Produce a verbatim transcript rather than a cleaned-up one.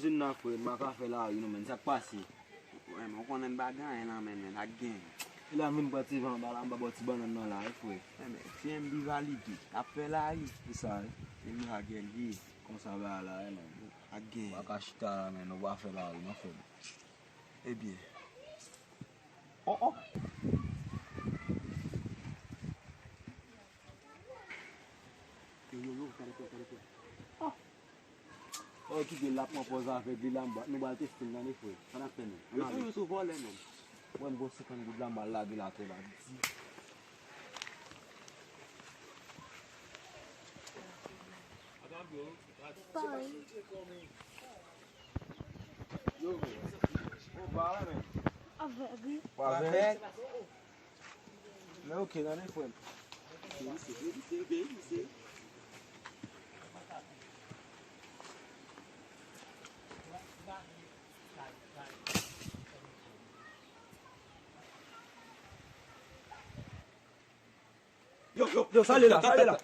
Zin nan, frè, m pa ka fè lari non, menn. Sa k pase? Wè, men w konnen m pa gen anyen nan men, menn, ak gen. E la m vin pran ti van anba la, m pa ba w ti bannann nan la, wi, frè. Wè, men, ti M B valide, ap fè lari. Ki sa, wi? E m la gèl ye. Konsa bagay la ye, menn. Ak gen. W pa ka chita la, menn, ou pa fè lari non, frè m. Ebyen. Oh, oh. Yo, yo, yo, gade frè, gade frè. Oh. Oh, kite l ap pran pòz avèg li la, m ba, nou ba l teste l, tande frè. Sa n ap fè menm? Yo toujou sou vòlè menm. Mwen, m gon senkant goud la, m ba l lage l atè la. Avèg. Avèg. Men ok, nan men frè m. Yo, yo, yo, sa l ye la, sa l ye la.